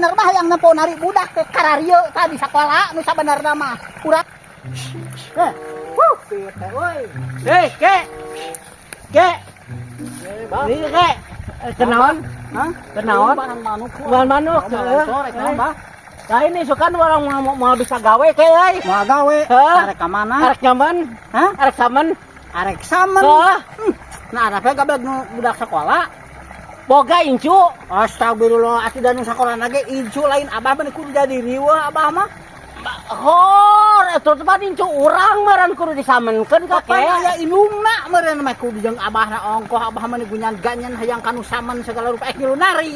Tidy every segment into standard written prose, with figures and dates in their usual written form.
sabener mah hayang nempo nari budak ke kararieu tadi sakola nu sabenerna mah. Urang eh, wuh, teh euy. Hei, Kek. Kek. Ini Kek. Kenaon? Hah? Kenaon? Bahan manuk. Bahan manuk. Sore naon, Bah? Nah, ini sukan orang mau, mau bisa gawe ke euy. Mau gawe? Hah? Arek ka mana? Arek nyaman? Hah? Arek samen? Arek samen. Hah? Nah, arek gablek nu budak sekolah. Boga incu. Astagfirullah, atuh da nu sakola ge incu lain abah mah kudu jadi riweuh abah mah. Hor, eta teh mah incu urang meureun kudu disamenkeun ka Kapan Kek. Aya indungna meureun mah kudu jeung abahna ongkoh abah mah gunyan ganyan hayang kanu samen segala rupa ek ngilu nari.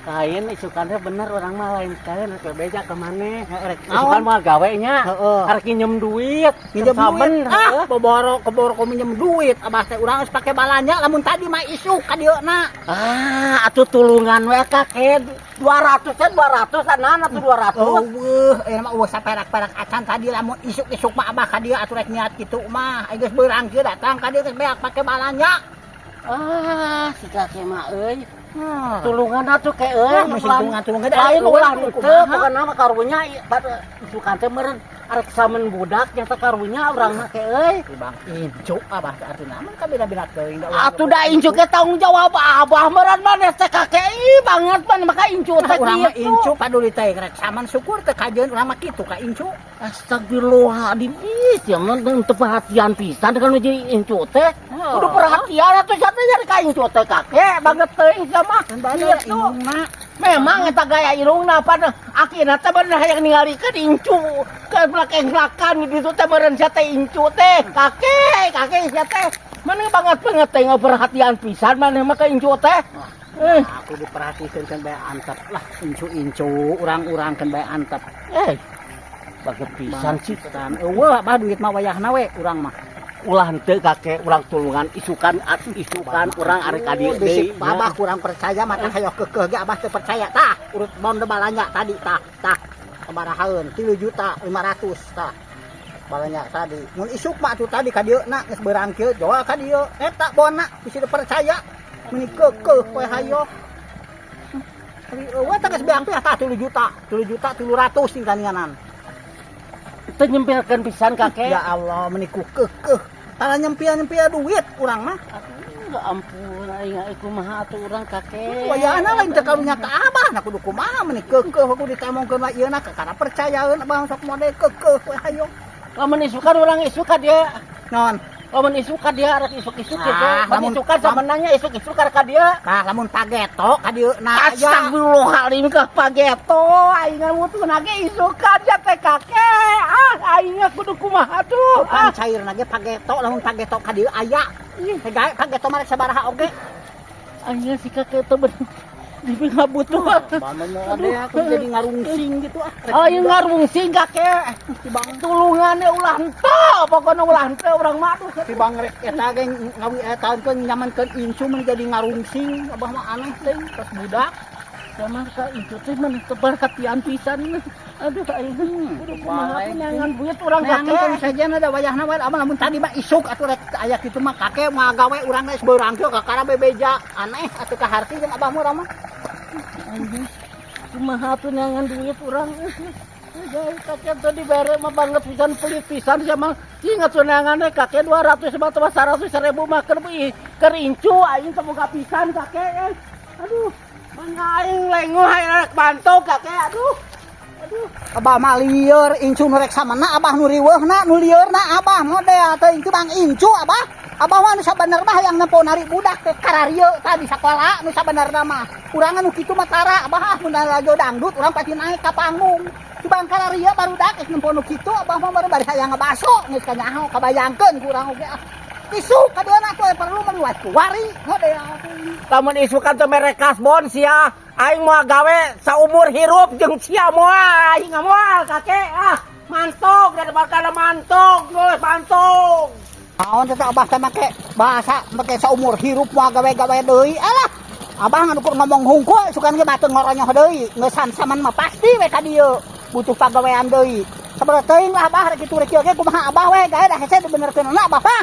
Lain isukan teh bener urang mah lain sekalian rek beja ka maneh. Rek Isukan mah gawe nya. Heeh. Arek nginjem duit. Minjem Samen, duit. Ah, boboro keboro ko minjem duit abah teh urang geus pake balanja lamun tadi mah isuk ka dieu na. Ah, atuh tulungan we Kakek. 200 teh 200 anan atuh 200. Eueuh, ieu mah eueuh saperak-perak acan tadi lamun isuk-isuk mah abah ka dieu atuh rek niat kitu mah. Ai geus beurang kieu datang ka dieu geus beak pake balanja. Ah, si kakek mah euy. Hmm. Tulungan atuh ke euy. Wah, mesti tulungan-tulungan Lain ulah kudu teu kumaha. Pokona mah karunya isukan teh meureun arek samen budak nyata karunya urang mah ke euy. Bang incu abah teh artina mah kabina-bina teuing da urang. Atuh da incu ke tanggung jawab abah meureun maneh teh kakek ih banget man maka incu teh Urang mah kitu. Incu paduli teh rek saman syukur teh kajeun urang mah kitu ka incu. Astagfirullahaladzim, ih sia mah teu perhatian pisan kan jadi incu teh. Oh. Kudu perhatian atuh sia teh nyari ka incu teh kakek banget teuing sia mah. Kan balik Gitu. indungna. Memang eta gaya irungna pan akhirna teh bener hayang ningalikeun incu ke belakang-belakan gitu teh meureun sia teh incu teh kakek kakek sia teh mana banget banget teh perhatian pisan maneh mah ka incu teh. Eh, Aku diperhatikan kan bae antep lah incu-incu urang-urang kan bae antep. Eh, banget pisan sih. Kan eueuh abah duit mah wayahna we urang mah. Ulah henteu kakek, urang tulungan isukan isukan urang arek ka dieu Bisi deui. Abah kurang percaya mata hayo keukeuh ge abah teu percaya tah urut bon balanja tadi tah tah sabarahaeun 3 juta 500 tah balanja tadi mun isuk mah atuh tadi ka dieu na geus beurang kieu jual ka dieu eta bona bisi teu percaya meuni keukeuh we hayo. Tapi eueuh tah geus beang teh tah 3 juta 3 juta 300 tingkaninganan. Teu nyempilkeun pisan kakek. Ya Allah, meuni ku keukeuh tara nyempil-nyempil duit urang mah. Aduh, ya ampun, aing aing kumaha atuh urang kakek. Wayahna lain teu karunya ka abah na kudu kumaha meuni keukeuh kudu ditemongkeun wa ieu na kakara percayaeun abah sok mode keukeuh we hayo. Lamun isukan urang isukan dia. Non. Lamun isukan dia arek isuk-isuk gitu. Ah, Lamun lamun- isukan samenanya isuk-isuk arek ka dia. Tah lamun pageto ka dieu na aya. Astagfirullahaladzim ke pageto aing ngutuna ge isukan ya teh kakek. Ah, aing kudu kumaha tuh. Pan Ah, cairna ge pageto lamun pageto ka dieu aya. Ih, gae pageto mah rek sabaraha oge. Aing si kakek teh bener dipingabutuh. Bano mode aku jadi ngarungsing gitu ah. Aing ngarungsing kakek. Tulungan ulah henteu, pokona ulah henteu urang mah aduh. Si bang rek eta ge ngawi eta keun nyamankeun incu mun jadi ngarungsing abah mah aneh teh pas budak. Sama ka incu teh mah teu perhatian pisan. Aduh, aing kudu kumaha Balik. Neangan duit urang Neangan kan kakek. Saja ada wayahna wae abah lamun tadi mah isuk atuh rek aya kitu mah kakek mah gawe urang geus beurang kieu kakara bebeja aneh atuh ka harti jeung abah mah urang mah. Anjing. Kumaha atuh neangan duit urang. Jauh kakek teh dibere mah banget pisan pelit pisan sia mah. Ingat tuh neangan teh kakek 200 mah 100 ribu mah keur keur incu aing teh boga pisan kakek. Eh. Aduh, mangga aing lenguh aing rek bantu kakek aduh. Aduh. Abah mah lieur incu nu rek samana abah nu riweuhna nu lieurna abah model teuing teu bang incu abah. Abah mah nu sabenerna mah hayang nempo nari budak teh kararieu tadi sakola nu sabenerna mah. Urang nu kitu mah tara abah ah mun lalajo dangdut urang pasti naik ka panggung. Ti bang kararieu barudak geus nempo nu kitu abah mah baru bari hayang ngabaso geus kanyaho kabayangkeun ku urang oge ah. Isuk ka dieu tuh perlu mah kuari model. Lamun isukan teh mere kasbon sia, aing moal gawe saumur hirup jeung sia moal, aing moal kakek ah. Mantog daripada mantog, geus mantog. Naon teh abah teh make bahasa make saumur hirup moal gawe-gawe deui. Alah, abah ngan ukur ngomong hungkul sukan ge batur ngoronyoh deui. Ngeusan saman mah pasti we ka dieu butuh pagawean deui. Sabaraha teuing lah abah rek kitu rek kieu ge kumaha abah we gawe da hese dibenerkeun abah mah.